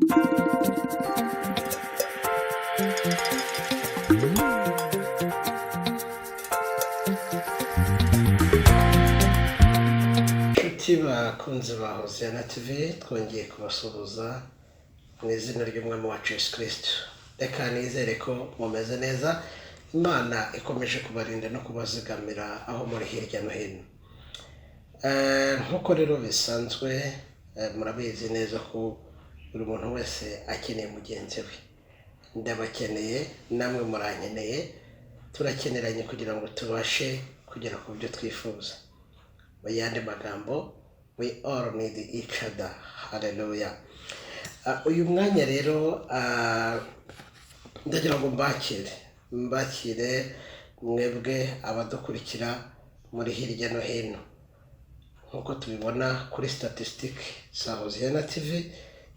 Inshuti bakunzi ba Hoziyana TV, twongeye kubasuhuza mu izina ry'Umwami wacu Yesu Kristo. Reka nizere ko mumeze neza, Imana ikomeje kubarinda no kubazigamira aho muri hirya no hino. Nk'uko rero bisanzwe, murabizi neza ko buri muntu wese akeneye mugenzi we. Ndabakeneye, namwe murankeneye, turakeneranye kugira ngo tubashe kugera ku byo twifuza. Mu yandi magambo, we all need each other. Hallelujah. Uyu mwanya rero, ndagira ngo mbakire mwebwe abadukurikira muri hirya no hino. Nk'uko tubibona kuri statisitike za Hoziyana TV,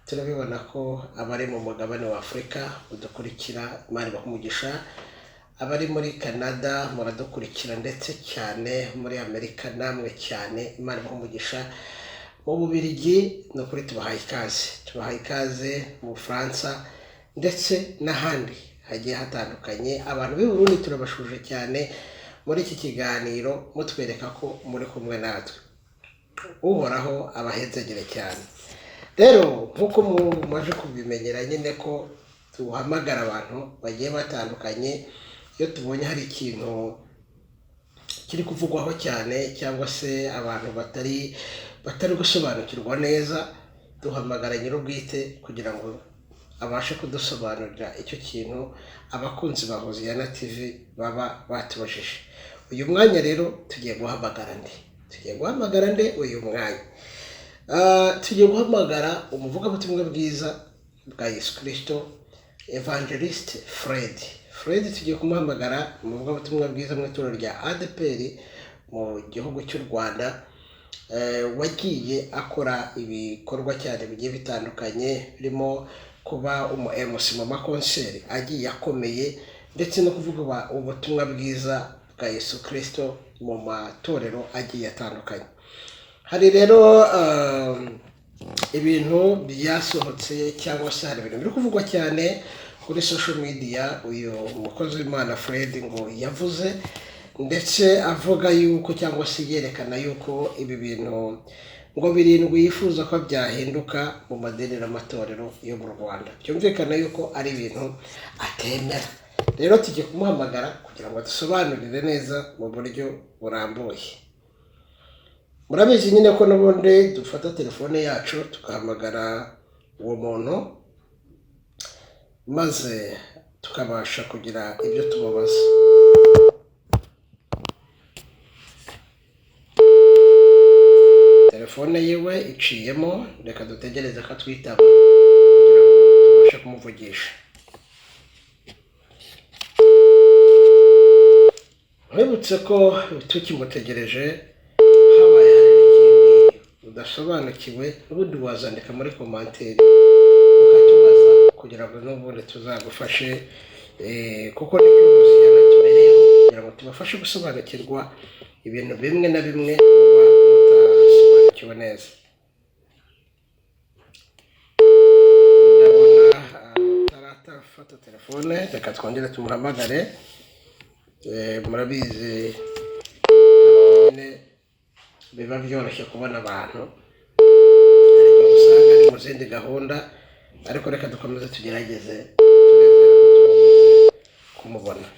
turabibona ko abari mu mugabane wa Afurika mudukurikira, Imana ibahe umugisha. Abari muri Canada muradukurikira, ndetse cyane muri Amerika namwe cyane, Imana ibahe umugisha. Mu Bubiligi ni ukuri tubahaye ikaze, tubahaye ikaze mu Bufaransa ndetse n'ahandi hagiye hatandukanye. Abantu b'i Burundi turabashuje cyane muri iki kiganiro, mutwereka ko muri kumwe natwe. Uhoraho abahezagire cyane. Rero nk'uko mumaze kubimenyera nyine ko duhamagara abantu bagiye batandukanye iyo tubonye hari ikintu kiri kuvugwaho cyane, cyangwa se abantu batari gusobanukirwa neza, duhamagara nyir'ubwite kugira ngo abashe kudusobanurira icyo kintu abakunzi ba Hoziyana TV baba batubajije. Uyu mwanya rero tugiye guhamagara nde? Tugiye guhamagara nde uyu mwanya? Tugiye guhamagara umuvugabutumwa bwiza bwa Yesu Kristo, Evangeliste Fred. Fred tugiye kumuhamagara, umuvugabutumwa bwiza mu itorero rya ADEPR mu gihugu cy'u Rwanda, wagiye akora ibikorwa cyane bigiye bitandukanye, birimo kuba umu MC mu makonseri agiye akomeye, ndetse no kuvuga ubutumwa bwiza bwa Yesu Kristo mu matorero agiye atandukanye. Hari rero ibintu byasohotse, cyangwa se hari ibintu biri kuvugwa cyane kuri social media. Uyu mukozi w'Imana Fred ngo yavuze, ndetse avuga yuko, cyangwa se yerekana yuko ibi bintu ngo birindwi yifuza ko byahinduka mu madini n'amatorero yo mu Rwanda. Byumvikana yuko ari ibintu atemera. Rero tugiye kumuhamagara kugira ngo adusobanurire neza mu buryo burambuye. Murabizi nyine ko n'ubundi dufata telefone yacu tugahamagara uwo muntu, maze tukabasha kugira ibyo tumubaza. Telefone yiwe iciyemo, reka dutegereze ko atwitaba kugira ngo tubashe kumuvugisha. Nkwibutse ko tukimutegereje, habaye hari n'ikindi udasobanukiwe, ubundi wazandika muri commentaire ukatubaza kugira ngo n'ubundi tuzagufashe, kuko nicyo Hoziyana tubereyeho, kugira ngo tubafashe gusobanukirwa ibintu bimwe na bimwe muba mutasobanukiwe neza. Ndabona atarafata telefone, reka twongere tumuhamagare. Murabizi nyine biba byoroshye kubona abantu, hari igihe usanga ari mu zindi gahunda, ariko reka dukomeze tugerageze, turizera ko turabuze kumubona.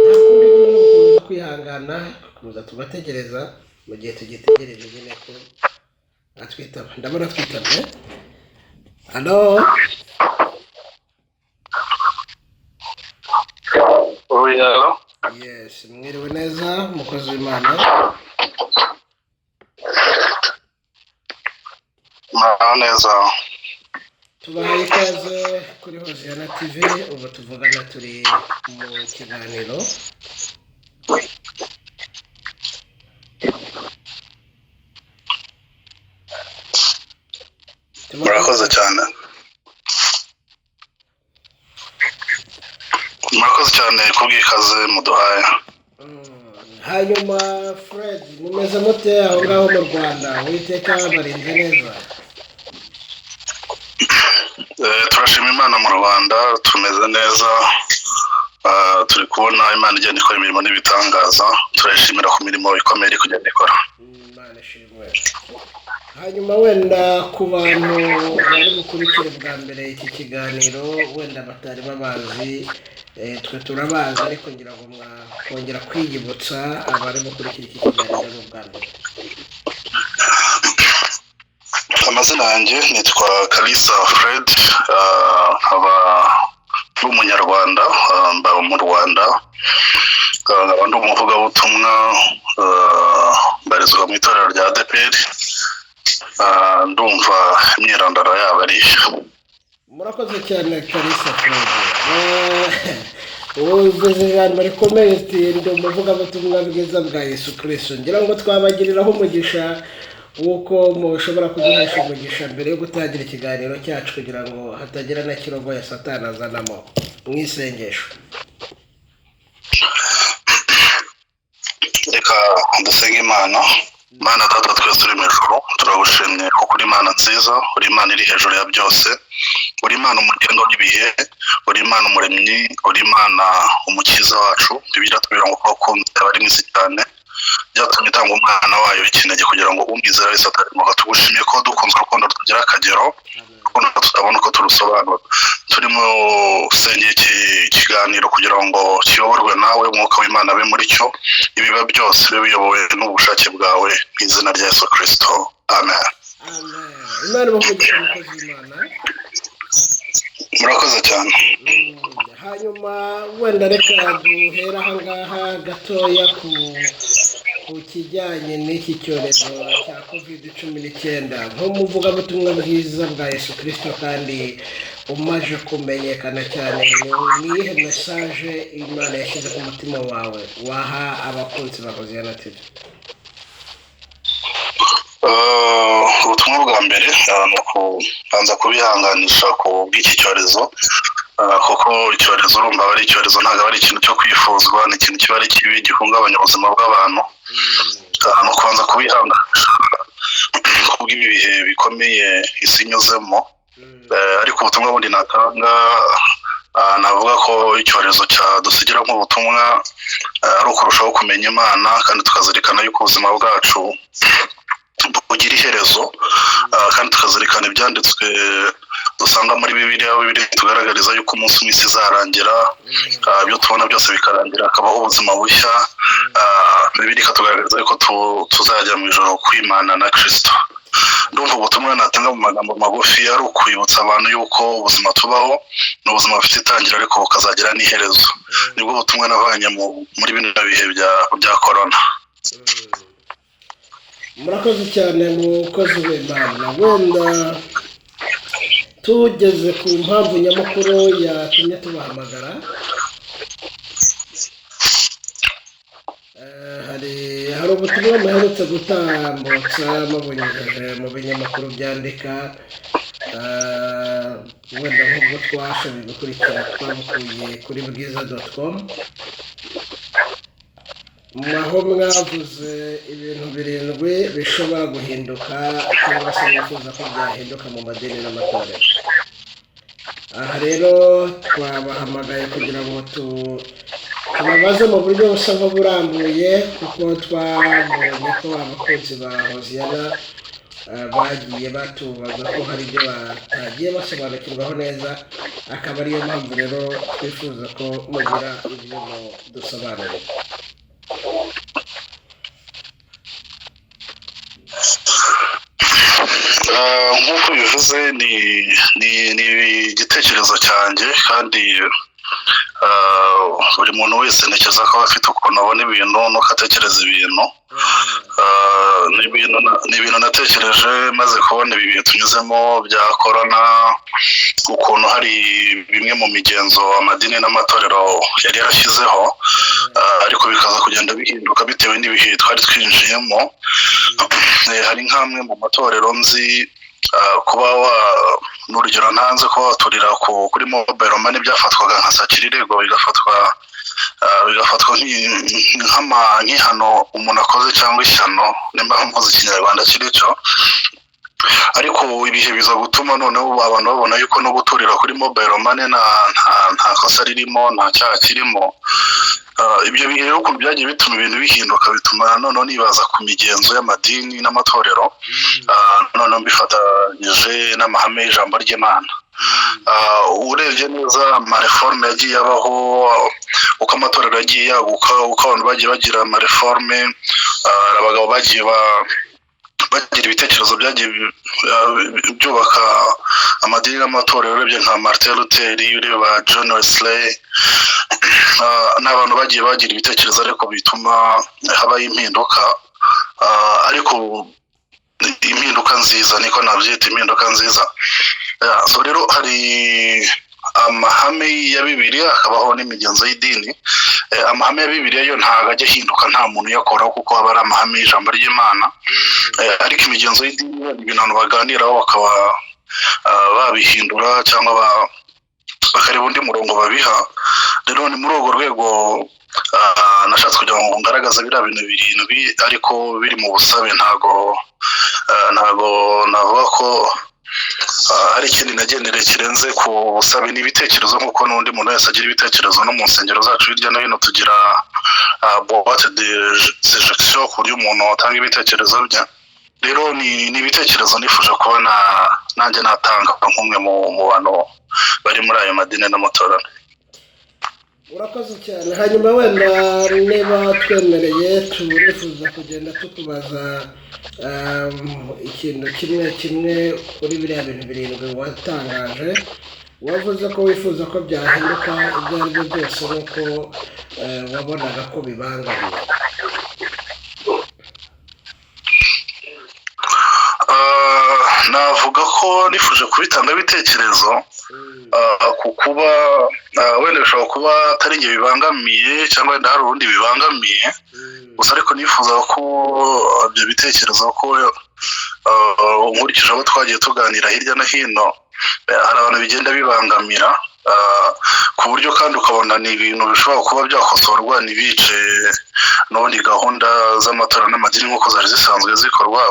Nta kundi nyine ni ugukomeza kwihangana, gukomeza tugategereza mu gihe tugitegereje nyine ko atwitaba. Ndabona atwitabye. Allo? Oui, allo? Yes, mwiriwe neza mukozi w'Imana. Muraho neza. Tubahaye ikaze kuri Hoziyana TV, ubu tuvugana turi mu kiganiro. Murakoze cyane. Murakoze cyane kubw'ikaze muduhaye. Hanyuma Fred, mumeze mute aho ngaho mu Rwanda? Uwiteka barinze neza? Turashima Imana, mu Rwanda tumeze neza. Turi kubona Imana igenda ikora imirimo n'ibitangaza. Turayishimira ku mirimo ikomeye iri kugenda ikora. Imana ishimwe. Hanyuma wenda ku bantu bari bukurikire bwa mbere iki kiganiro, wenda batari babazi, twe turabazi, ariko ngira ngo mwakongera kwiyibutsa abari bukurikira iki kiganiro bwa mbere. Amazina yanjye nitwa Kalisa Fred, nkaba ndi Umunyarwanda, mba mu Rwanda, nkaba ndi umuvugabutumwa, mbarizwa mu itorero rya ADEPR. Ndumva imyirondoro yabo ari iyo. Murakoze cyane, Kalisa Fred. Uvuze ijambo rikomeye uti ndi umuvugabutumwa bwiza bwa Yesu Kristo. Ngira ngo twabagiriraho umugisha w'uko mushobora kuduhesha umugisha mbere yo gutangira ikiganiro cyacu, kugira ngo hatagira na kirogo ya Satani azanamo mu isengesho. Reka dusenge Imana. Imana Data twese uri mu ijuru, turagushimye kuko uri Imana nziza, uri Imana iri hejuru ya byose, uri Imana umugenga w'ibihe, uri Imana umuremyi, uri Imana umukiza wacu. Bibiliya iratubwira ngo kuko wakunze abari mu isi cyane, byatumye itanga umwana wayo w'ikinege kugira ngo umwizera wese atarimbuka. Tugushimiye ko dukunze urukundo rutagira akagero, urukundo tutabona uko turusobanura. Turimo gusengera iki kiganiro kugira ngo kiyoborwe nawe, umwuka w'Imana abe muri cyo, ibiba byose bibe biyobowe n'ubushake bwawe, mu izina rya Yesu Kristo, amen. Amen. Imana ibahe umukozi w'Imana. Murakoze cyane. Hanyuma wenda reka duhere aha ngaha gatoya ku kijyanye n'iki cyorezo cya COVID-19. Nk'umuvugabutumwa bwiza bwa Yesu Kirisito kandi umaze kumenyekana cyane, ni iyihe message Imana yashyize ku mutima wawe waha abakunzi ba Hoziyana TV? Ubutumwa bwa mbere ni ukubanza kubihanganisha ku bw'iki cyorezo, kuko icyorezo urumva aba ari icyorezo, ntabwo aba ari ikintu cyo kwifuzwa, ni ikintu kiba ari kibi gihungabanya ubuzima bw'abantu. Ni ukubanza kubihanganisha kubw'ibi bihe bikomeye isi inyuzemo. Ariko ubutumwa bundi natanga, navuga ko icyorezo cyadusigira nk'ubutumwa, ari ukurushaho kumenya Imana kandi tukazirikana yuko ubuzima bwacu bugira iherezo, kandi tukazirikana ibyanditswe dusanga muri Bibiliya. Bibiliya tugaragariza yuko umunsi umwe isi izarangira, ibyo tubona byose bikarangira, hakabaho ubuzima bushya. Bibiliya ikatugaragariza yuko tuzajya mu ijoro kwimana na Kristo. Ndumva ubutumwa natanga mu magambo magufi ari ukwibutsa abantu yuko ubuzima tubaho ni ubuzima bufite itangira ariko bukazagira n'iherezo. Nibwo butumwa navanye muri bino bihe bya korona. Murakoze cyane, mukozi w'Imana. Wenda tugeze ku mpamvu nyamukuru yatumye tubahamagara, hari ubutumwa muherutse gutambutsa mubunyujije mu binyamakuru byandika, wenda nk'ubwo twashoboye gukurikira twabukuye kuri bwiza.com, aho mwavuze ibintu 7 bishobora guhinduka cyangwa se mwifuza ko byahinduka mu madini n'amatorero. Aha rero twabahamagaye kugira ngo tubabaze mu buryo busa nk'uburambuye, kuko twabonye ko abakunzi ba Hoziyana bagiye batubaza ko hari ibyo batagiye basobanukirwaho neza, akaba ariyo mpamvu rero twifuza ko mugira ibyo dusobanurira. Nk'uko bivuze ni igitekerezo cyanjye, kandi buri muntu wese ntekereza ko aba afite ukuntu abona ibintu n'uko atekereza ibintu. Ni ibintu natekereje maze kubona ibi bihe tunyuzemo bya korona, ukuntu hari bimwe mu migenzo amadini n'amatorero yari yarashyizeho, ariko bikaza kugenda bihinduka bitewe n'ibihe twari twinjiyemo. Hari nk'amwe mu matorero nzi, kuba n'urugero ntanze, kuba waturira kuri mobile money byafatwaga nka sakirirego, bigafatwa Bigafatwa nk'ihano umuntu akoze cyangwa ishyano, nimba mvuze ikinyarwanda kiri cyo. Ariko ibihe biza gutuma noneho abantu babona yuko no guturira kuri mobile money nta kosa ririmo, nta cyaha kirimo. Ibyo bihe rero ukuntu byagiye bituma ibintu bihinduka, bituma noneho nibaza ku migenzo y'amadini n'amatorero, noneho mbifatanyije n'amahame y'ijambo ry'Imana. Urebye neza amaréformes yagiye abaho, uko amatorero yagiye yaguka, uko abantu bagiye bagira amaréformes, abagabo bagiye bagira ibitekerezo byagiye byubaka amadini n'amatorero. Urebye nka Martin Luther, ureba John Wesley, ni abantu bagiye bagira ibitekerezo ariko bituma habaho impinduka, ariko impinduka nziza, niko nabyita, impinduka nziza. So rero hari amahame ya Bibiliya, hakabaho n'imigenzo y'idini. Amahame ya Bibiliya yo ntabwo ajya ahinduka, nta muntu uyakoraho kuko aba ari amahame y'ijambo ry'Imana. Ariko imigenzo y'idini ni ibintu abantu baganiraho bakaba babihindura cyangwa bakareba undi murongo babiha. Rero ni muri urwo rwego nashatse kugira ngo ngaragaze biriya bintu birindwi, ariko biri mu busabe. Ntago navuga ko hari ikindi nagendereye kirenze ku busabe. Ni ibitekerezo nk'uko n'undi muntu wese agira ibitekerezo. No mu nsengero zacu hirya no hino tugira boîte de suggestion, ku buryo umuntu atanga ibitekerezo bye. Rero ni ibitekerezo nifuje kuba nanjye natanga nk'umwe mu bantu bari muri ayo madini n'amatorero. Urakoze cyane. Hanyuma wenda niba twemereye, turifuza kugenda tukubaza ikintu kimwe kimwe kuri biriya bintu birindwi watangaje, wavuze ko wifuza ko byahinduka ibyo ari byo byose, nuko wabonaga ko bibangamiye. Navuga ko nifuje kubitanga ibitekerezo ku kuba wenda bishobora kuba atari njye bibangamiye cyangwa wenda hari urundi bibangamiye gusa, ariko nifuza ko ibyo bitekerezo, ko nkurikije abo twagiye tuganira hirya no hino, hari abantu bigenda bibangamira, ku buryo kandi ukabona ni ibintu bishobora kuba byakosorwa ntibice n'ubundi gahunda z'amatora n'amadini nk'uko zari zisanzwe zikorwa,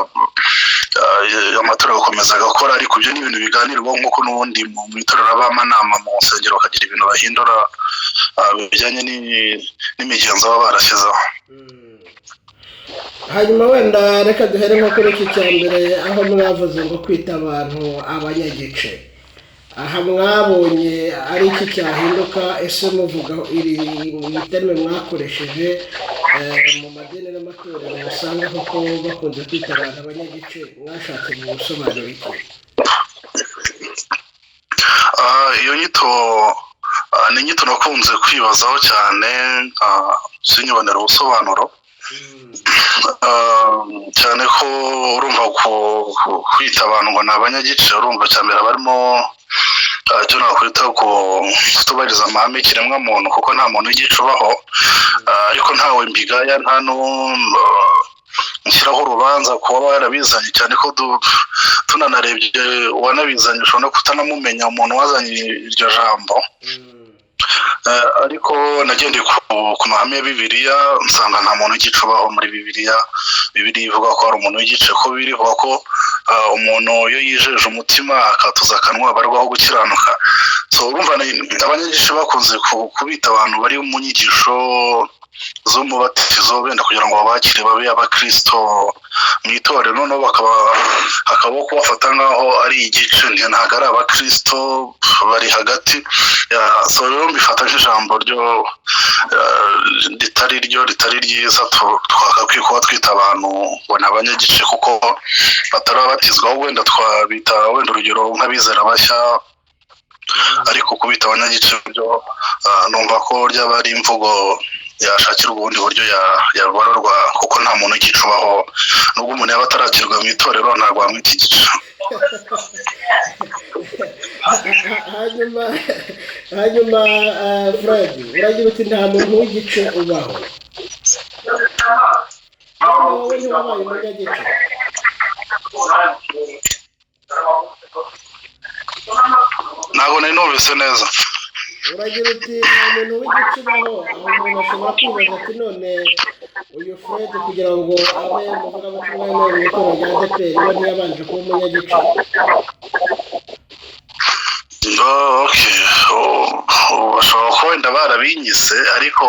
amatora agakomeza agakora. Ariko ibyo ni ibintu biganirwaho nk'uko n'ubundi mu itorero habamo amanama, mu nsengero bakagira ibintu bahindura bijyanye n'imigenzo baba barashyizeho. Hanyuma wenda reka duhere nko kuri iki cya mbere, aho mwavuze ngo kwita abantu abanyagice. Aha mwabonye ari iki cyahinduka? Ese muvuga iri terme mwakoresheje, mu madini n'amatorero usanga koko bakunze kwita abantu abanyagice, mwashatse mu gusobanura iki? Iyo nyito ni inyito nakunze kwibazaho cyane, sinyibonera ubusobanuro, cyane ko urumva kwita abantu ngo ni abanyagice, urumva cya mbere barimo icyo nakwita kutubahiriza amahame y'ikiremwamuntu, kuko nta muntu w'igice ubaho. Ariko ntawe mbigaya, nta nshyiraho urubanza kuba yarabizanye, cyane ko tunanarebye uwanabizanye ushobora no kutanamumenya, umuntu wazanye iryo jambo. Ariko nagendeye ku mahame ya Bibiliya, nsanga nta muntu w'igice ubaho muri Bibiliya. Bibiliya ivuga ko hari umuntu w'igice, ko Bibiliya ivuga ko umuntu iyo yijeje umutima akatuza akanwa abarwaho gukiranuka. So urumva abanyagice bakunze kubita abantu bari mu nyigisho z'umubatizo, benda kugira ngo babakire babe abakristo mu itorero, noneho bakaba hakabaho kubafata nk'aho ari igice, ntabwo ari abakristo, bari hagati. So rero mbifata nk'ijambo ryo ritari ryo, ritari ryiza. Twagakwiye kuba twita abantu ngo ni abanyagice kuko batarabatizwa, ahubwo wenda twabita wenda urugero nk'abizera bashya. Ariko kubita abanyagice byo numva ko ryaba ari imvugo yashakirwa ubundi buryo yagororwa, kuko nta muntu w'igice ubaho. Nubwo umuntu yaba atarakirwa mu itorero, ntabwo wamwita igice. Hanyuma Fred, uragira uti nta muntu w'igice ubaho. Hanyuma wowe ntiwabaye umunyagice? Ntabwo nari numvise neza. Uragira uti nta muntu w'igice ubaho. Aho umuntu ashobora kwibaza ati none uyu Fred kugira ngo abe umuvugabutumwa wemewe mu itorero rya ADEPR, we ntiyabanje kuba umunyagice? Oh, okay. Oh, bashobora kuba wenda barabinyise, ariko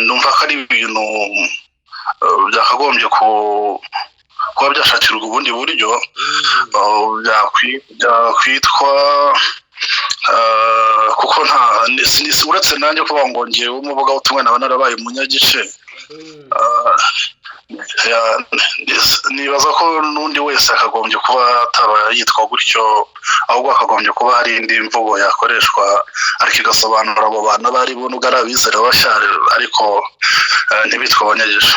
numva ko ari ibintu byakagombye kuba byashakirwa ubundi buryo byakwitwa, kuko nta uretse nanjye kuvuga ngo ngewe umuvugabutumwa naba narabaye umunyagice. Nibaza ko n'undi wese akagombye kuba ataba yitwa gutyo, ahubwo akagombye kuba hari indi mvugo yakoreshwa, ariko igasobanura abo bantu abo ari bo, nubwo ari abizera bashya, ariko ntibitwe abanyagice.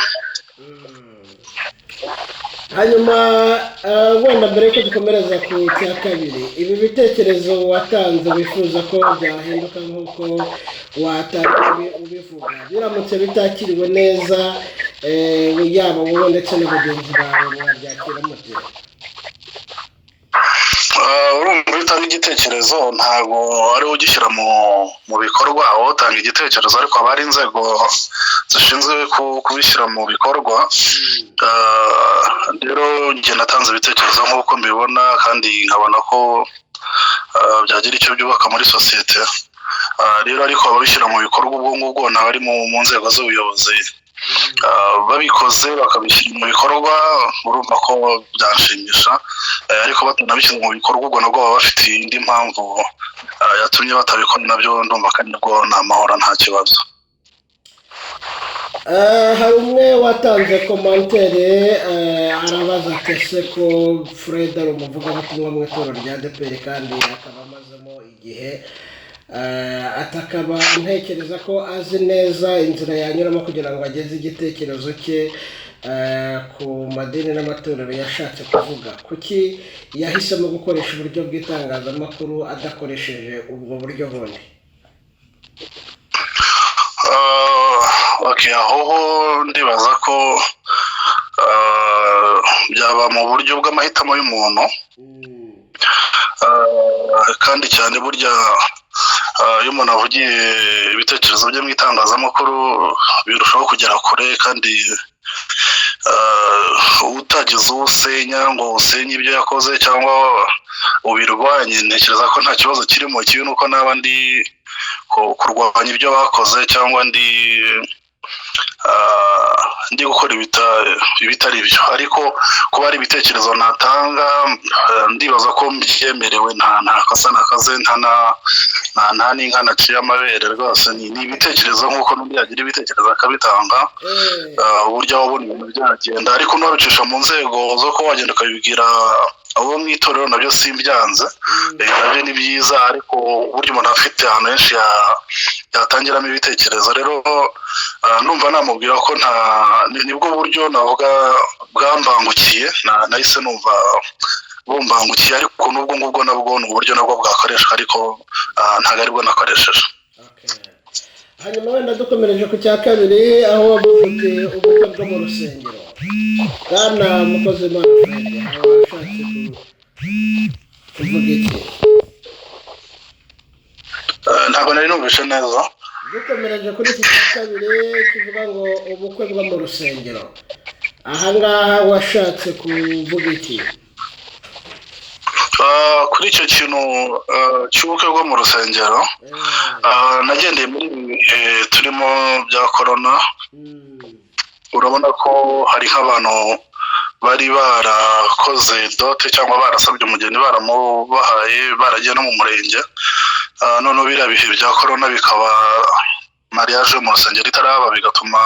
Hanyuma wenda mbere yuko dukomereza ku cya kabiri, ibi bitekerezo watanze wifuza ko byahinduka nk'uko watangiye ubivuga, biramutse bitakiriwe neza, yaba wowe ndetse na bagenzi bawe, mwabyakira mute? Urumva, iyo utanga igitekerezo ntabwo ari wowe ugishyira mu bikorwa. Wowe utanga igitekerezo, ariko haba hari inzego zishinzwe kubishyira mu bikorwa. Rero njye natanze ibitekerezo nk'uko mbibona, kandi nkabona ko byagira icyo byubaka muri sosiyete. Rero ariko ababishyira mu bikorwa ubwo ngubwo ni abari mu nzego z'ubuyobozi. Babikoze bakabishyira mu bikorwa, urumva ko byanshimisha. Ariko batanabishyize mu bikorwa, ubwo nabwo baba bafite indi mpamvu yatumye batabikora. Nabyo ndumva kandi nabwo ni amahoro, nta kibazo. Hari umwe watanze commentaire, arabaza ati ese ko Fred ari umuvugabutumwa mu itorero rya ADEPR kandi akaba amazemo igihe, atakaba ntekereza ko azi neza inzira yanyuramo kugira ngo ageze igitekerezo cye ku madini n'amatorero yashatse kuvuga, kuki yahisemo gukoresha uburyo bw'itangazamakuru adakoresheje ubwo buryo bundi? Okay, aho ho ndibaza ko byaba mu buryo bw'amahitamo y'umuntu. Kandi cyane burya iyo umuntu avugiye ibitekerezo bye mu itangazamakuru birushaho kugera kure, kandi utagize uwo usenya ngo usenye ibyo yakoze cyangwa ubirwanye, ntekereza ko nta kibazo kirimo. Ikibi ni uko naba ndi kurwanya ibyo bakoze cyangwa ndi gukora ibitari byo. Ariko kuba ari ibitekerezo natanga, ndibaza ko mbyemerewe, nta kosa nakoze, nta n'inka naciye amabere rwose. Ni ibitekerezo nk'uko n'undi yagira ibitekerezo akabitanga. Uburyo wabona ibintu byagenda, ariko n'uwabicisha mu nzego zo kuba wagenda ukabibwira abo mu itorero, nabyo simbyanze. Nabyo ni byiza, ariko uburyo umuntu afite ahantu henshi yatangiramo ibitekerezo. Rero ndumva namubwira ko nta nibwo buryo navuga bwambangukiye, nahise numva bumbangukiye, ariko n'ubwo ngubwo nabwo ni uburyo nabwo bwakoreshwa, ariko ntabwo aribwo nakoresheje. Hanyuma wenda dukomereje ku cya kabiri, aho wavuze uti ubukwe bwo mu rusengero, bwana mukozi w'Imana Fred, aho washatse kuvuga iki? Ntabwo nari numvise neza. Dukomereje kuri iki cya kabiri kivuga ngo ubukwe bwo mu rusengero, ahangaha washatse kuvuga iki? Kuri icyo kintu cy'ubukwe bwo mu rusengero, nagendeye muri ibi bihe turimo bya korona. Urabona ko hari nk'abantu bari barakoze dot cyangwa barasabye umugeni, baramubahaye, baragiye no mu murenge. Noneho biriya bihe bya korona bikaba mariage yo mu rusengero itaraba, bigatuma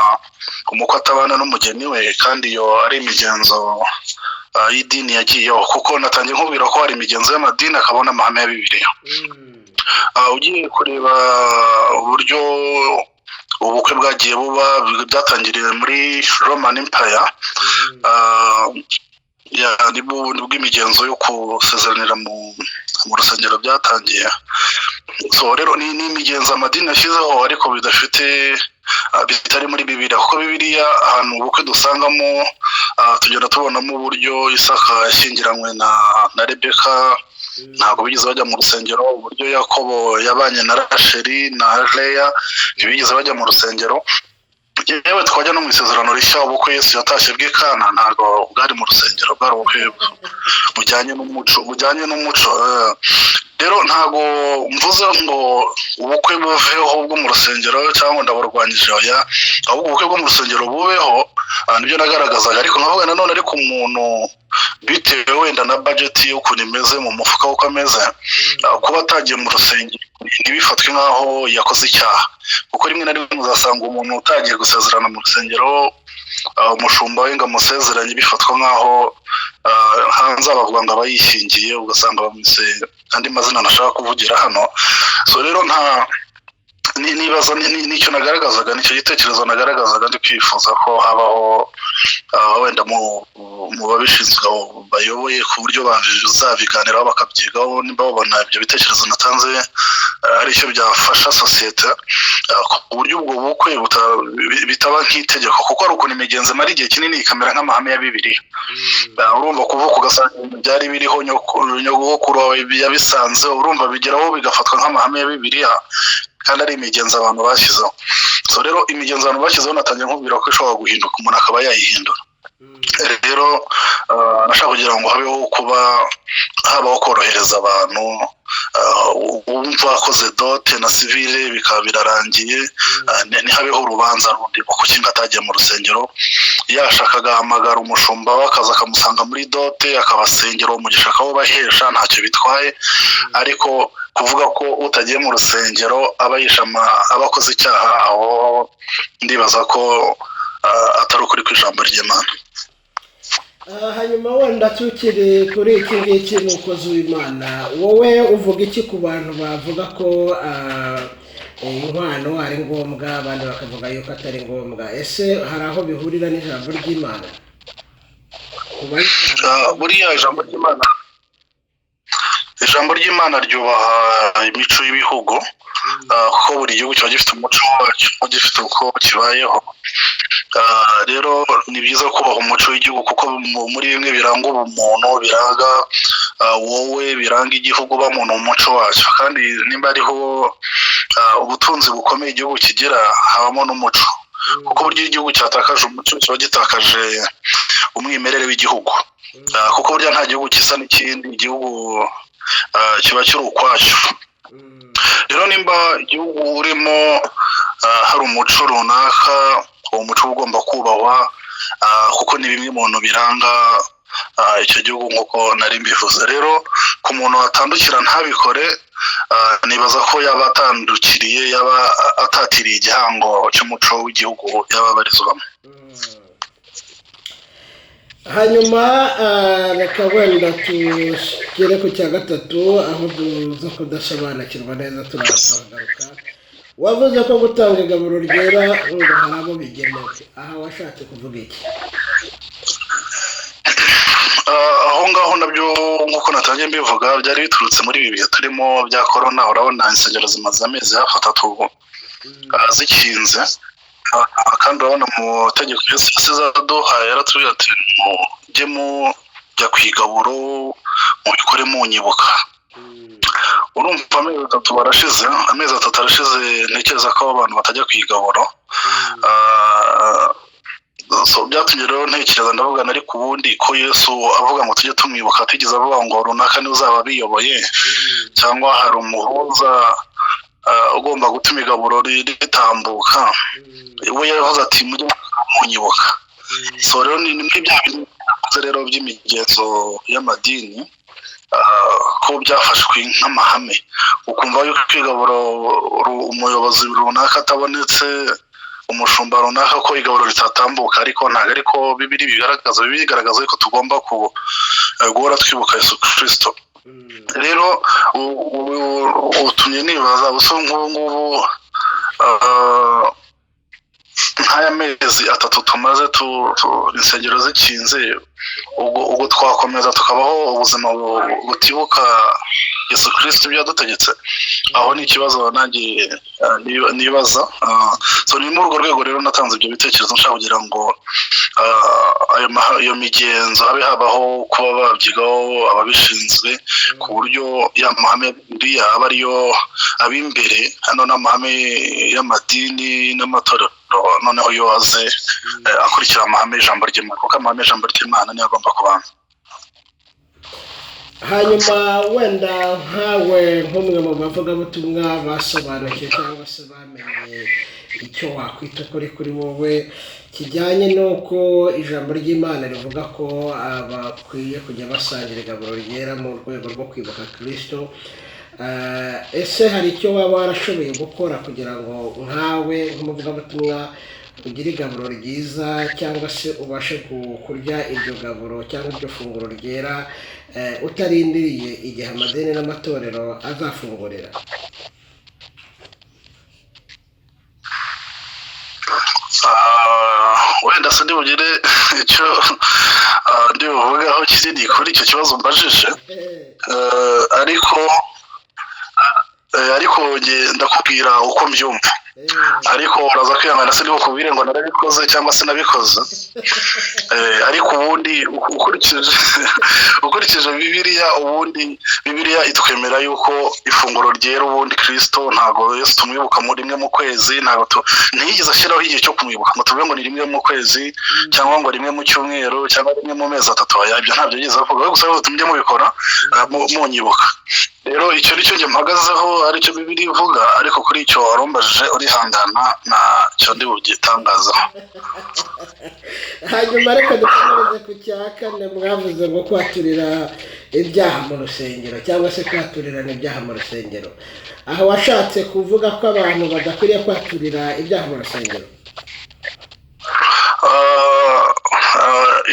umukwe atabana n'umugeni we, kandi iyo ari imigenzo y'idini yagiyeho, kuko natangiye nkubwira ko hari imigenzo y'amadini akabona amahame ya Bibiliya. Ugiye kureba uburyo ubukwe bwagiye buba, byatangiriye muri Roman Empire. Nibwo imigenzo yo kusezeranira mu rusengero byatangiye. So rero ni imigenzo amadini yashyizeho, ariko bidafite bitari muri Bibiliya, kuko Bibiliya ahantu ubukwe dusangamo, tugenda tubonamo uburyo Isaka yashyingiranywe na Rebeka. Ntabwo bigeze bajya mu rusengero. Uburyo Yakobo yabanye na Rasheli na Leya, ntibigeze bajya mu rusengero. Yewe, twajya no mu Isezerano Rishya, ubukwe Yesu yatashye bw'Ikana ntabwo bwari mu rusengero, bwari ubukwe bujyanye n'umuco, bujyanye n'umuco. Rero ntabwo mvuze ngo ubukwe buveho bwo mu rusengero cyangwa ndaburwanyije, oya, ahubwo ubukwe bwo mu rusengero bubeho. Nibyo nagaragazaga. Ariko nkavuga nanone, ariko umuntu bitewe wenda na budget y'ukuntu imeze mu mufuka, uko ameze, kuba atagiye mu rusengero ntibifatwe nk'aho yakoze icyaha, kuko rimwe na rimwe uzasanga umuntu utagiye gusezerana mu rusengero, umushumba we ngo amusezeranye, bifatwa nk'aho hanze bavuga ngo aba yishingiye, ugasanga bamwise andi mazina ntashaka kuvugira hano. So rero nta nibaza nicyo nagaragazaga, nicyo gitekerezo nagaragazaga, ndi kwifuza ko habaho wenda mu babishinzwe bayoboye, ku buryo bazabiganiraho, bakabyigaho, nimba babona ibyo bitekerezo natanze ari icyo byafasha sosiyete, ku buryo ubwo bukwe bitaba nk'itegeko, kuko hari ukuntu imigenzo imara igihe kinini ikamera nk'amahame ya Bibiliya. Urumva, kuvuka ugasanga ibintu byari biriho, nyogokuru wawe yabisanze, urumva bigeraho bigafatwa nk'amahame ya Bibiliya kandi ari imigenzo abantu bashyizeho. So rero imigenzo abantu bashyizeho, natangiye nkubwira ko ishobora guhinduka, umuntu akaba yayihindura. Rero nashaka kugira ngo habeho kuba habaho korohereza abantu, wumva akoze dot na civil bikaba birarangiye, ntihabeho urubanza rundi ngo kuki ngo atagiye mu rusengero. Yashaka agahamagara umushumba we, akaza akamusanga muri dot, akabasengera, uwo mugisha akawubahesha, ntacyo bitwaye. Ariko kuvuga ko utagiye mu rusengero aba yishe aba akoze icyaha, aho ndibaza ko atari ukuri kw'ijambo ry'Imana. Hanyuma wenda tukiri kuri iki ngiki, mukozi w'Imana, wowe uvuga iki ku bantu bavuga ko inkwano ari ngombwa, abandi bakavuga yuko atari ngombwa? Ese hari aho bihurira n'ijambo ry'Imana ku bayitanga? Buriya ijambo ry'Imana ryubaha imico y'ibihugu, kuko buri gihugu kiba gifite umuco wacyo, gifite uko kibayeho. Rero ni byiza kubaha umuco w'igihugu, kuko muri bimwe biranga ubumuntu, biranga wowe, biranga igihugu ubamo ni umuco wacyo. Kandi nimba ariho ubutunzi bukomeye igihugu kigira, habamo n'umuco, kuko burya iyo igihugu cyatakaje umuco kiba gitakaje umwimerere w'igihugu. Kuko burya nta gihugu gisa n'ikindi, igihugu kiba kiri ukwacyo. Rero nimba igihugu urimo hari umuco runaka, uwo muco uba ugomba kubahwa, kuko ni bimwe mu bintu biranga icyo gihugu, nk'uko nari mbivuze. Rero ku muntu watandukira ntabikore, nibaza ko yaba atandukiriye, yaba atatiriye igihango cy'umuco w'igihugu yaba abarizwamo. Hanyuma reka wenda tugere ku cya gatatu, aho tuza kudasobanukirwa neza, turazagaruka. Wavuze ko gutanga igaburo ryera ngo hari abo bigenewe. Aha washatse kuvuga iki? Aho ngaho nabyo, nk'uko natangiye mbivuga, byari biturutse muri ibi bihe turimo bya korona. Urabona insengero zimaze amezi hafi 3 zikinze. Kandi urabona mu tegeko Yesu yasize aduhaye, yaratubwiye ati: "Mujye mujya ku igaburo, mubikore munyibuka." Urumva amezi 3 barashize, amezi 3 arashize, ntekereza ko abantu batajya ku igaburo. So byatumye rero ntekereza, ndavuga, ariko ubundi ko Yesu avuga ngo tujye tumwibuka, atigeze avuga ngo runaka niwe uzaba abiyoboye, cyangwa hari umuhuza ugomba gutuma igaburo ritambuka, we yavuze ati: "Mujye munyibuka." So rero ni muri bya bintu navuze rero by'imigenzo y'amadini, ko byafashwe nk'amahame, ukumva yuko igaburo umuyobozi runaka atabonetse, umushumba runaka, ko igaburo ritatambuka. Ariko ntabwo ariko Bibiri bigaragaza. Bibiri bigaragaza ko tugomba guhora twibuka Yesu Kirisito. Rero utumye nibaza, ubuso nk'ubu ngubu Nk'aya mezi 3 tumaze insengero zikinze, ubwo twakomeza tukabaho ubuzima butibuka Yesu Kristo ibyo yadutegetse? Aho ni ikibazo nanjye nibaza. So ni muri urwo rwego rero natanze ibyo bitekerezo, nshaka kugira ngo iyo migenzo habe habaho kuba babyigaho ababishinzwe, ku buryo ya mahame ya Bibiliya aba ariyo ab'imbere hano, n'amahame y'amadini n'amatorero noneho yo aze akurikira amahame y'ijambo ry'Imana, kuko amahame y'ijambo ry'Imana niyo agomba kubanza. Hanyuma wenda nkawe nk'umwe mu bavugabutumwa basobanukiwe cyangwa se bamenye icyo wakwita ukuri kuri wowe kijyanye n'uko ijambo ry'Imana rivuga ko bakwiye kujya basangira igaburo ryera mu rwego rwo kwibuka Kristo, ese hari icyo waba warashoboye gukora kugira ngo nkawe nk'umuvugabutumwa ugire igaburo ryiza, cyangwa se ubashe kurya iryo gaburo cyangwa iryo funguro ryera, utarindiriye igihe amadini n'amatorero azafungurira? Wenda se ntibugire icyo ndibuvugaho kinini kuri icyo kibazo mbajije, ariko ndakubwira uko mbyumva, ariko uraza kwihangana se ntibukubwire ngo narabikoze cyangwa se nabikoze. Ariko ubundi ukurikije Bibiliya, ubundi Bibiliya itwemera yuko ifunguro ryera ubundi Kristo ntago Yesu tumwibuka muri rimwe mu kwezi, ntago ntiyigeze ashyiraho igihe cyo kumwibuka ngo tuvuge ngo ni rimwe mu kwezi cyangwa ngo rimwe mu cyumweru cyangwa rimwe mu mezi 3. Ibyo ntabyo yigeze avuga, gusa tumujye mubikora munyibuka. Rero icyo nicyo njye mpagazeho, aricyo Bibiliya ivuga, ariko kuri icyo warumbajije urihangana ntacyo ndi bugitangazaho. Hanyuma reka dukomereze ku cya kane, mwavuze ngo kwaturira ibyaha mu rusengero cyangwa se kwaturirana ibyaha mu rusengero. Aho washatse kuvuga ko abantu badakwiriye kwaturira ibyaha mu rusengero?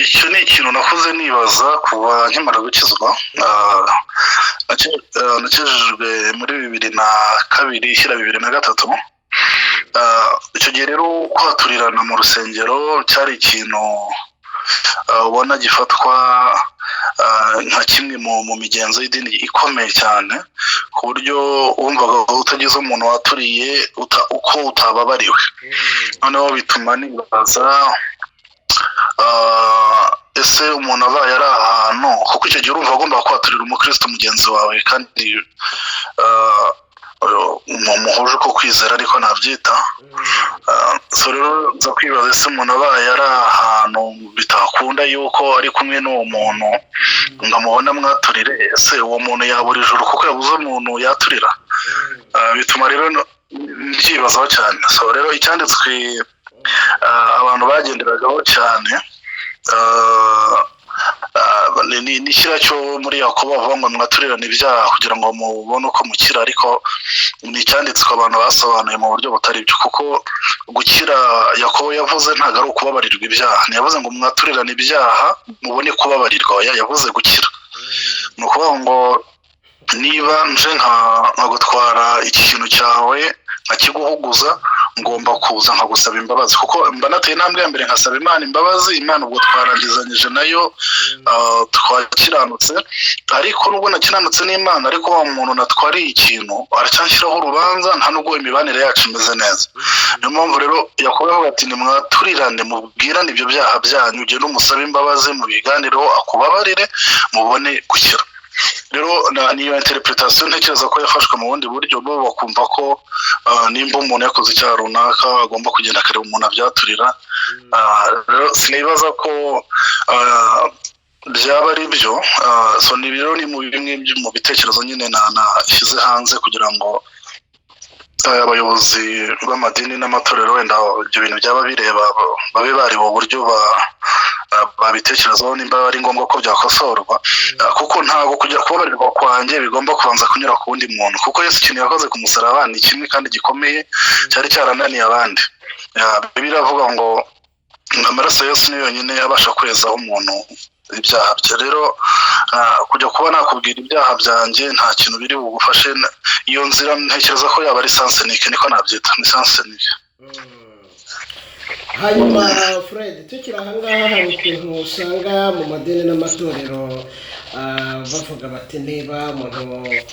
Icyo ni ikintu nakuze nibaza kuva nkimara gukizwa. Nakijijwe muri 2002 ishyira 2003. Icyo gihe rero kwaturirana mu rusengero cyari ikintu ubona gifatwa nka kimwe mu migenzo y'idini ikomeye cyane, ku buryo wumvaga utagize umuntu waturiye uko utababariwe. Noneho bituma nibaza, ese umuntu abaye ari ahantu, kuko icyo gihe urumva agomba kwaturira umukristo mugenzi wawe kandi muhuje uko kwizera, ariko nabyita. So rero nza kwibaza, ese umuntu abaye ari ahantu bitakunda yuko ari kumwe n'uwo muntu ngo amubone amwaturire, ese uwo muntu yabura ijuru kuko yabuze umuntu yaturira? Bituma rero mbyibazaho cyane. So rero icyanditswe abantu bagenderagaho cyane ni kiriya cyo muri Yakobo bavuga ngo mwaturirane ibyaha kugira ngo mubone uko mukira, ariko ni icyanditswe abantu basobanuye mu buryo butari byo, kuko gukira Yakobo yavuze ntabwo ari ukubabarirwa ibyaha. Ntiyavuze ngo mwaturirane ibyaha mubone kubabarirwa, yavuze gukira. Ni ukuvuga ngo niba nje nkagutwara iki kintu cyawe nkakiguhuguza, ngomba kuza nkagusaba imbabazi, kuko mba nateye intambwe ya mbere nkasaba Imana imbabazi. Imana ubwo twarangizanyije nayo, twakiranutse, ariko nubwo nakiranutse n'Imana, ariko wa muntu natwariye ikintu aracyanshyiraho urubanza, nta nubwo imibanire yacu imeze neza. Niyo mpamvu rero Yakobo avuga ati nimwaturirane mubwirane ibyo byaha byanyu, ugende umusabe imbabazi, mubiganireho, akubabarire, mubone gukira. Rero niyo interpretation ntekereza ko yafashwe mu bundi buryo, bo bakumva ko nimba umuntu yakoze icyaha runaka agomba kugenda akareba umuntu abyaturira. Rero sinibaza ko byaba ari byo. So ni rero ni mu bimwe mu bitekerezo nyine nashyize hanze kugira ngo abayobozi b'amadini n'amatorero wenda ibyo bintu byaba bireba babe bareba uburyo babitekerezaho, nimba ari ngombwa ko byakosorwa, kuko ntabwo kujya kubabarirwa kwanjye bigomba kubanza kunyura ku wundi muntu, kuko Yesu ikintu yakoze ku musaraba ni kimwe kandi gikomeye cyari cyarananiye abandi. Bibiliya iravuga ngo amaraso ya Yesu ni yonyine abasha kwezaho umuntu ibyaha bye. Rero kujya kuba nakubwira ibyaha byanjye nta kintu biri bugufashe, iyo nzira ntekereza ko yaba ari sansenike, niko nabyita, ni sansenike. Hanyuma Fred, tukiri ahangaha, hari ukuntu usanga mu madini n'amatorero bavuga bati niba umuntu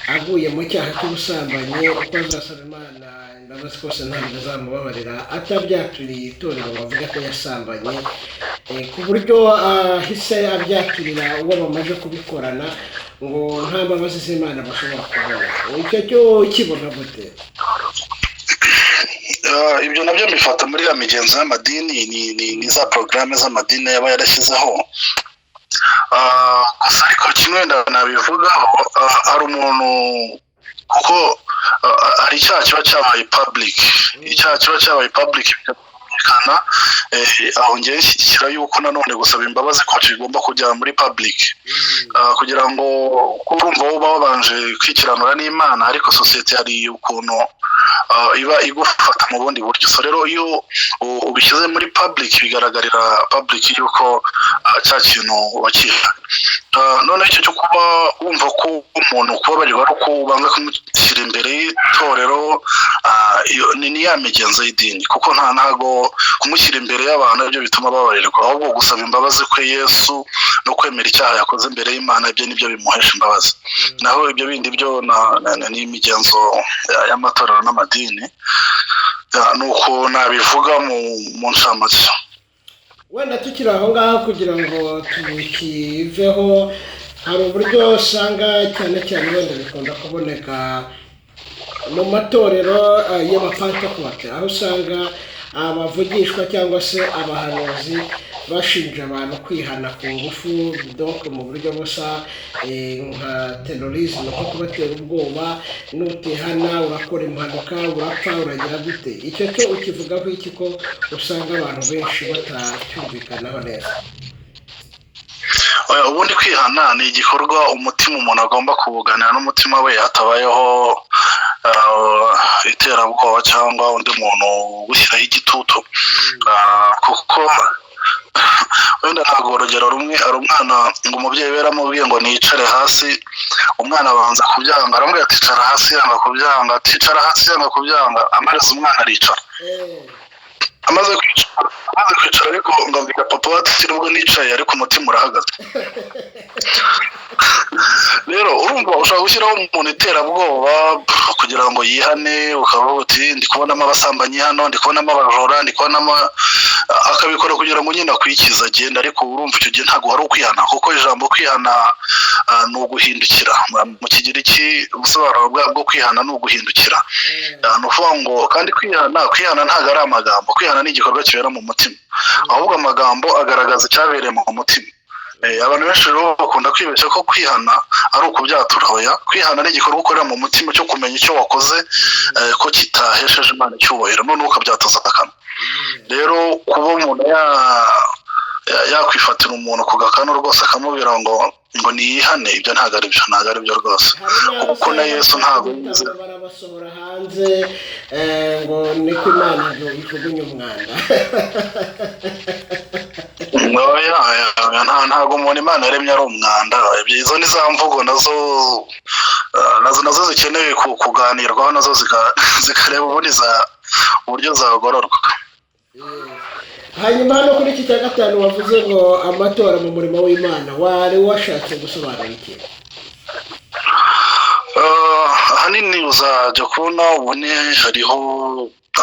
aguye mu cyaha cy'ubusambanyi, uko azasaba Imana imbabazi kose ntabwo izamubabarira atabyaturiye itorero ngo avuge ko yasambanye, ku buryo ahise abyaturira uwo bamaze kubikorana, ngo nta mbabazi z'Imana bashobora kubona. Icyo cyo ukibona gute? Ibyo nabyo mbifata muri ya migenzo y'amadini, ni za porogaramu z'amadini yaba yarashyizeho. Gusa ariko kimwe wenda nabivugaho, hari umuntu, kuko hari icyaha kiba cyabaye public, icyaha kiba cyabaye public bikamenyekana, aho ngewe nshyigikira yuko nanone gusaba imbabazi kwacu bigomba kujya muri public, kugira ngo urumva wowe uba wabanje kwikiranura n'Imana, ariko sosiyete hari ukuntu iba igufata mu bundi buryo. So rero iyo ubishyize muri public, bigaragarira public yuko cya kintu wakiha. Noneho icyo cyo kuba wumva ko umuntu kubabarirwa ari uko ubanza kumushyira imbere y'itorero, iyo ni ya migenzo y'idini, kuko ntago kumushyira imbere y'abantu aribyo bituma babarirwa, ahubwo gusaba imbabazi kwe Yesu no kwemera icyaha yakoze imbere y'Imana, ibyo nibyo bimuhesha imbabazi. Naho ibyo bindi byo ni imigenzo y'amatorero n'amadini. Ni uko nabivuga mu ncamake. Wenda tukiri aho ngaho, kugira ngo tukiveho, hari uburyo usanga cyane cyane wenda bikunda kuboneka mu matorero y'Abapantekote, aho usanga abavugishwa cyangwa se abahanuzi bashinja abantu kwihana ku ngufu, donc mu buryo busa nka terrorisme, nko kubatera ubwoba: nutihana urakora impanuka, urapfa, uragira gute. Icyo cyo ukivugaho iki, ko usanga abantu benshi batacyumvikanaho neza? Oya, ubundi kwihana ni igikorwa umutima umuntu agomba kubuganira n'umutima we, hatabayeho iterabwoba cyangwa undi muntu ugushyiraho igitutu. Kuko wenda ntabwo urugero rumwe ari umwana, ngo umubyeyi we yaramubwiye ngo nicare hasi, umwana abanza kubyanga, aramubwira ati icara hasi, yanga kubyanga, ati icara hasi, yanga kubyanga, amaze umwana aricara. Amaze kwicara ariko ngo abwira papa we ati nubwo nicaye ariko umutima urahagaze. Rero urumva ushobora gushyiraho umuntu iterabwoba kugira ngo yihane, ukavuga uti ndi kubonamo abasambanyi hano, ndi kubonamo abajura, ndi kubonamo, akabikora kugira ngo nyine akwikize agende. Ariko urumva icyo gihe ntabwo hari ukwihana, kuko ijambo kwihana ni uguhindukira. Mu Kigiriki ubusobanuro bwo kwihana ni uguhindukira. Ni ukuvuga ngo kandi kwihana ntabwo ari amagambo, kwihana ni igikorwa kibera mu mutima, ahubwo amagambo agaragaza icyabereye mu mutima. Abantu benshi rero bakunda kwibeshya ko kwihana ari ukubyatura. Hoya, kwihana ni igikorwa ukorera mu mutima cyo kumenya icyo wakoze ko kitahesheje Imana icyubahiro, noneho ukabyatoza akanwa. Rero kuba umuntu yakwifatira umuntu ku gakanu rwose akamubwira ngo niyihane, ibyo ntabwo ari byo, ntabwo ari byo rwose, Hari n'aho kuko na usanga Yesu ntabwo yize barabasohora hanze, ngo niko Imana ijugunya umwanda. Oya, oya, oya, ntabwo umuntu Imana yaremye ari umwanda. Izo ni za mvugo nazo zikenewe kuganirwaho, nazo zikareba ubundi uburyo zagororwa. Hanyuma hano kuri iki cya gatanu wavuze ngo amatora mu murimo w'Imana, wari washatse gusobanura iki? Ahanini uzajya kubona ubone hariho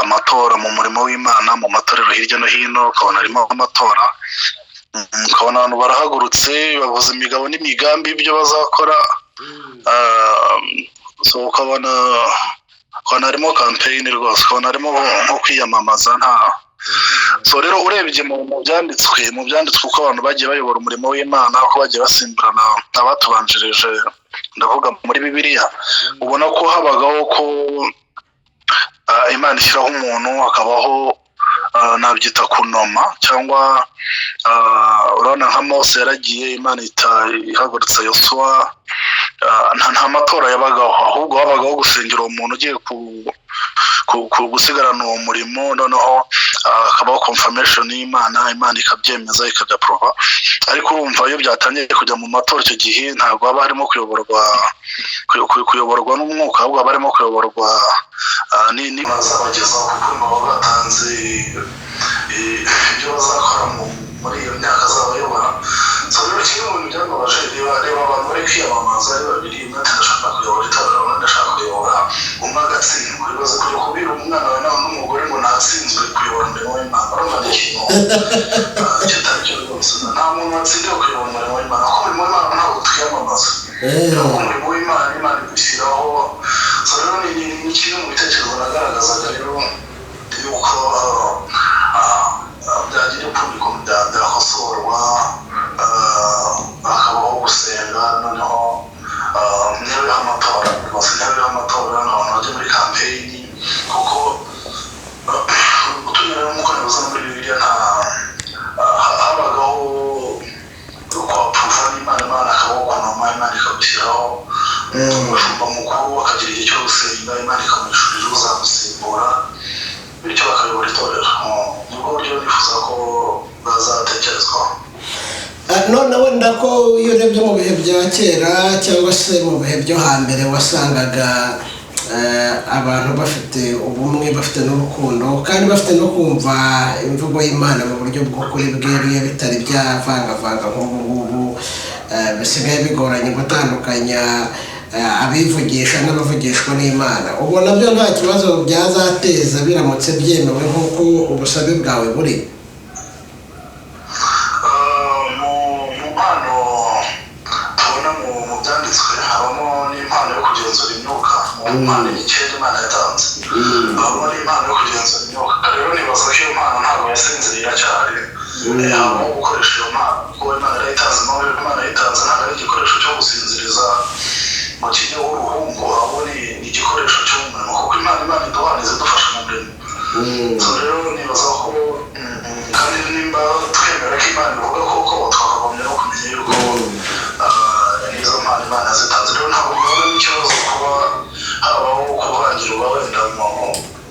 amatora mu murimo w'Imana, mu matorero hirya no hino ukabona harimo amatora. Ukabona abantu barahagurutse bavuze imigabo n'imigambi y'ibyo bazakora. So ukabona harimo campaign rwose, ukabona harimo nko kwiyamamaza nta. So rero urebye mu byanditswe uko abantu bagiye bayobora umurimo w'Imana, uko bagiye basimburana abatubanjirije, ndavuga muri Bibiliya, ubona ko habagaho ko Imana ishyiraho umuntu, hakabaho nabyita kunoma cyangwa urabona nka Mose yaragiye, Imana ihita ihagurutsa Yosuwa. Nta matora yabagaho, ahubwo habagaho gusengera uwo muntu ugiye gusigarana uwo murimo, noneho hakabaho confirmation y'Imana, Imana ikabyemeza, ikabyapprova. Ariko urumva iyo byatangiye kujya mu matora, icyo gihe ntabwo haba harimo kuyoborwa n'umwuka, ahubwo haba harimo kuyoborwa bazabagezaho, kuko baba batanze ibyo bazakora muri iyo myaka azabayobora. So rero kimwe mu bintu byambabaje, reba abantu bari kwiyamamaza ari babiri, umwe ati ndashaka kuyobora itorero, undi ndashaka kuyobora, umwe agatsindwa. Ibaze kujya kubwira umwana wawe nawe n'umugore ngo natsinzwe kuyobora umurimo w'Imana. Urumva ni ikintu kitari cyo rwose. Nta muntu watsindiwe kuyobora umurimo w'Imana, kuko umurimo w'Imana ntabwo twiyamamaza. Umurimo w'Imana, Imana igushyiraho. So rero ni kimwe mu bitekerezo nagaragazaga rero, yuko byagira ukundi kuntu byakosorwa, hakabaho gusenga. Noneho ntihabeho amatora rwose, ntihabeho amatora ngo abantu bajye muri campaign, kuko tunyura nk'uko nabivuze no muri Bibiliya, nta habagaho kwaprouva n'Imana, Imana akabaho kunoma, Imana ikagushyiraho umushumba mukuru, akagira igihe cyo gusenga, Imana ikamuhishurira uzamusimbura, bityo bakayobora itorero. Nibwo buryo nifuza ko bazatekerezwaho. None wenda ko iyo urebye mu bihe bya kera cyangwa se mu bihe byo hambere, wasangaga abantu bafite ubumwe, bafite n'urukundo, kandi bafite no kumva imvugo y'Imana mu buryo bw'ukuri bweruye, bitari byavangavanga nk'ubu ngubu bisigaye bigoranye gutandukanya abivugisha n'abavugishwa n'Imana. Ubwo nabyo nta kibazo byazateza biramutse byemewe nk'uko ubusabe bwawe buri? Mu mpano tubona mu byanditswe habamo n'impano yo kugenzura imyuka. Mu mpano icyenda Imana yatanze habamo n'impano yo kugenzura imyuka. Rero nibaza ko iyo mpano ntabwo yasinziriye, iracyahari. Habamo gukoresha iyo mpano kuko Imana yarayitanze. Impamvu Imana yayitanze, ntabwo ari igikoresho cyo gusinziriza ngo kijyeho uruhumbu, ahubwo ni igikoresho cy'umurimo, kuko Imana iduhaniza, idufasha mu murimo. So rero nibaza ko kandi nimba twemera ko Imana ivuga koko, twakagombye no kumenya yuko izo mpano Imana zitanze. Rero ntabwo mbibona n'ikibazo kuba habaho kuvangirwa wenda mu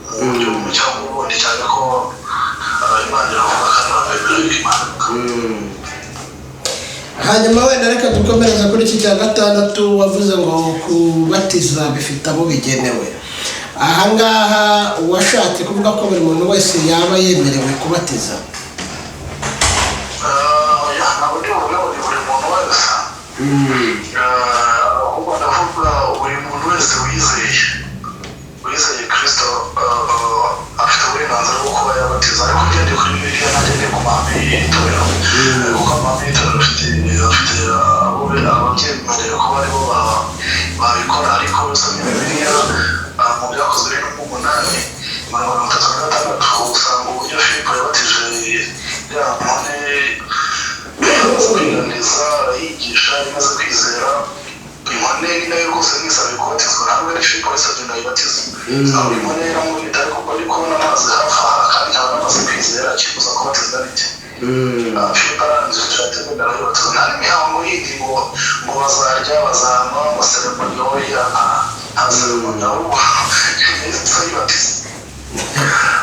buryo bumwe cyangwa ubundi, cyane ko Imana iravuga kandi bakemera yuko Imana ivuga. Hanyuma wenda reka dukomereza kuri iki cya gatandatu wavuze ngo kubatiza bifite abo bigenewe. Ahangaha washatse kuvuga ko buri muntu wese yaba yemerewe kubatiza? Oya, ntabwo ndi buvuge ngo ni buri muntu wese. Ahubwo ndavuga buri muntu wese wizeye Kirisito afite uburenganzira bwo kuba yabatiza, ariko ugendeye kuri Bibiliya, ntagendeye ku mahame y'itorero. Kuko amahame y'itorero afite ababyemerewe kuba aribo babikora. Ariko usomye Bibiliya mu Byakozwe 8, 36, usanga uburyo Filipo yabatije ya nkone imaze kwiganiza, arayigisha, imaze kwizera. Inkone ni nayo rwose mwisabiye kubatizwa, ntabwo ari Filipo wayisabye ngo ayibatize. Aho inkone iramubwira, ariko ubwo ndi kubona amazi hafi aha kandi nkaba namaze kwizera, kibuza kubatizwa n'iki? Filipo arangije ategura, arayibatiza. Nta n'imihango yindi ngo bazarya, bazanywa, ngo cérémonie, oya, nta cérémonie, ahubwo yahise ayibatiza.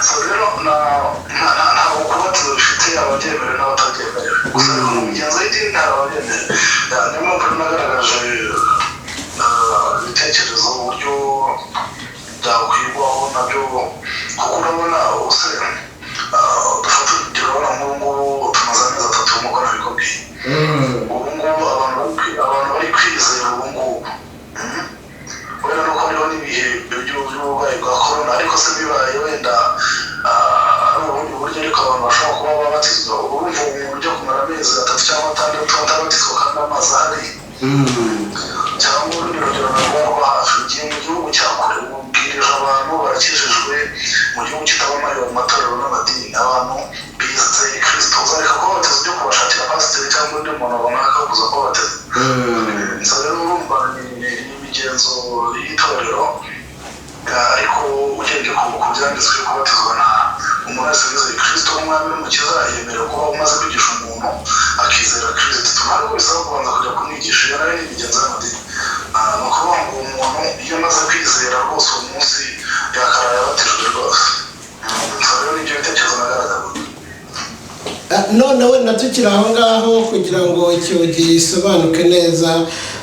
So rero ntabwo kubatiza bifite ababyemerewe n'abatabyemerewe gusa, ariko mu migenzo y'idini hari ababyemerewe. Niyo mpamvu rero nagaragaje ibitekerezo uburyo byakwigwaho nabyo, kuko urabona ubuse dufata urugero, urabona nk'ubu ngubu tumaze amezi 3 nk'uko nabikubwiye. Ubu ngubu abantu bari kwizera ubu ngubu. Wenda nuko hariho n'ibihe by'uburwayi bwa korona, ariko se bibaye wenda ari ubundi buryo, ariko abantu bashobora kuba babatizwa. Urumva umuntu ujya kumara amezi 3 cyangwa 6 atabatizwa kandi amazi ahari? Cyangwa urundi rugero narwo rwo hafi, ugiye mu gihugu cya kure, ubwirije abantu barakijijwe, mu gihugu kitabamo ayo matorero n'amadini, abantu bizeye Kirisito, uzareka kubabatiza ujye kubashakira pasiteri cyangwa undi muntu runaka kuza kubabatiza? So rero urumva ni imigenzo y'itorero, ariko ugendeye ku byanditswe, kubatizwa na umuntu wese wizeye Kirisito nk'umwami n'umukiza yemerewe kuba umaze kwigisha umuntu akizera Kirisito. Ntabwo bisaba kubanza kujya kumwigisha, iyo nayo ni imigenzo y'amadini. Ni ukuvuga ngo umuntu iyo amaze kwizera rwose, uwo munsi yakaraye abatijwe rwose. So rero nibyo bitekerezo nagaragaza. None wenda tukiri aho ngaho, kugira ngo icyo gisobanuke neza.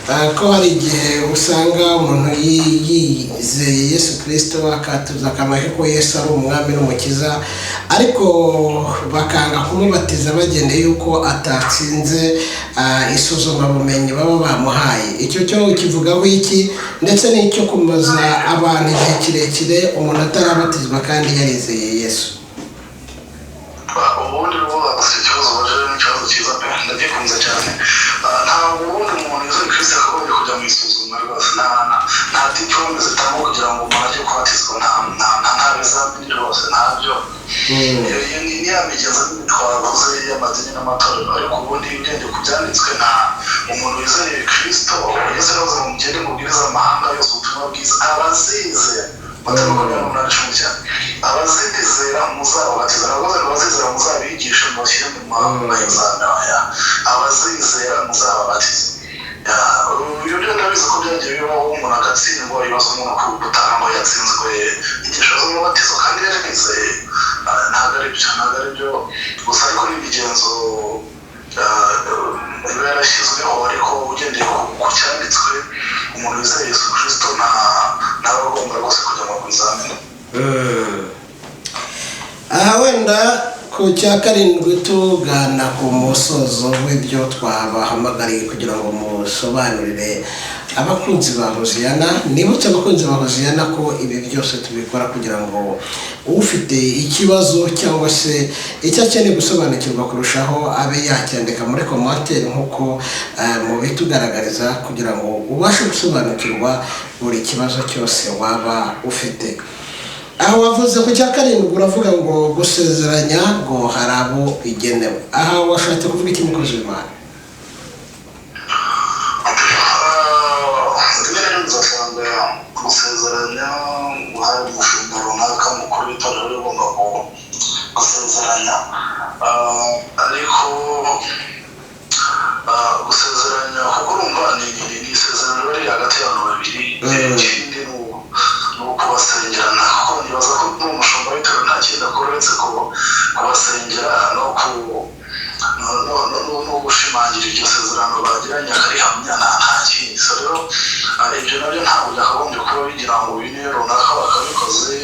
Ko hari igihe usanga umuntu yizeye Yesu Kirisito, akatuza akamaro ko Yesu ari umwami n'umukiza, ariko bakanga kumubatiza bagendeye yuko atatsinze isuzumabumenyi baba bamuhaye. Icyo cyo kivugaho iki, ndetse n'icyo kumaza abantu igihe kirekire umuntu atarabatizwa kandi yarizeye Yesu? Ubundi rwose ikibazo ubajije ni ikibazo cyiza pe, ndagikunze cyane. Ntabwo ubundi umuntu wizeye Kirisito akagombye kujya mu isuzuma rwose. Nta diporome zitangwa kugira ngo umuntu ajye kubatizwa, nta bizamini rwose, ntabyo. Iyo ni ya migenzo twavuze y'amadini n'amatorero, ariko ubundi ugendeye ku byanditswe, nta umuntu wizeye Kirisito. Yesu yaravuze ngo mugende mubwirize amahanga yose ubutumwa bwiza, abazizera, Matayo 28:19, abazizera muzababatiza. Ntabwo ngo abazizera muzabigishe, mubashyire mu mayizamini, oya, abazizera muzababatiza. Ibyo byo ndabizi ko byagiye bibaho, umuntu agatsindwa, ibibazo umuntu gutaha ngo yatsinzwe inyigisho z'umubatizo kandi yarizeye. Ntabwo ari byo, ntabwo ari byo gusa, ariko n'imigenzo iba yarashyizweho. Ariko ugendeye ku cyanditswe, umuntu wizeye Yesu Kirisito ntaba agomba rwose kujya mu bizamini. Aha wenda ku cya karindwi, tugana ku musozo w'ibyo twabahamagariye kugira ngo musobanurire abakunzi ba Hoziyana. Nibutse abakunzi ba Hoziyana ko ibi byose tubikora kugira ngo ufite ikibazo cyangwa se icyo akeneye gusobanukirwa kurushaho abe yacyandika muri commentaire nk'uko mubitugaragariza, kugira ngo ubashe gusobanukirwa buri kibazo cyose waba ufite. Aho wavuze ku cya karindwi, uravuga ngo gusezeranya ngo hari abo bigenewe. Aha washatse kuvuga iki, mukozi w'Imana? Rimwe na rimwe uzasanga gusezeranya hari umushinga runaka mukuru w'itorero uri ugomba gusezeranya. Ariko gusezeranya, kuko urumva ni isezerano riba riri hagati y'abantu babiri. Ikindi ni ukubasengerana, kuko nibaza ko n'umushumba w'itorero nta kindi akora uretse kubasengera no gushimangira iryo sezerano bagiranye, akarihamya, nta kindi. So rero ibyo nabyo ntabwo byakagombye kuba bigira ngo uyu niwe runaka bakabikoze,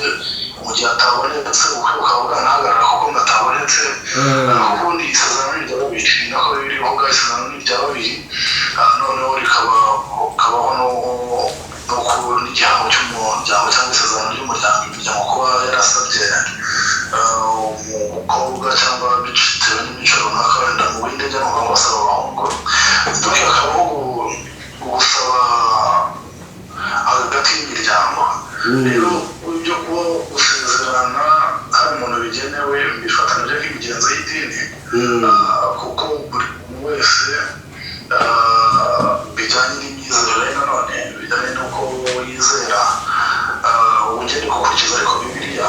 mu gihe atabonetse ubukwe bukaba bwanahagarara kuko ngo atabonetse. Kuko ubundi isezerano ni irya babiri, ni nako bibiri bivuga, isezerano ni irya babiri. Noneho rikaba kabaho no ku n'igihango cy'umuryango cyangwa isezerano ry'umuryango, imiryango kuba yarasabye umukobwa cyangwa bitewe n'imico runaka, wenda mu bindi njya numva ngo basaba abahungu, donc hakabaho gusaba hagati y'imiryango. Rero ibyo kuba gusezerana hari umuntu bigenewe, mbifata nabyo nk'imigenzo y'idini. Kuko buri muntu wese, bijyanye n'imyizerere ye, nanone bijyanye n'uko yizera, ugendeye gukurikiza ariko Bibiliya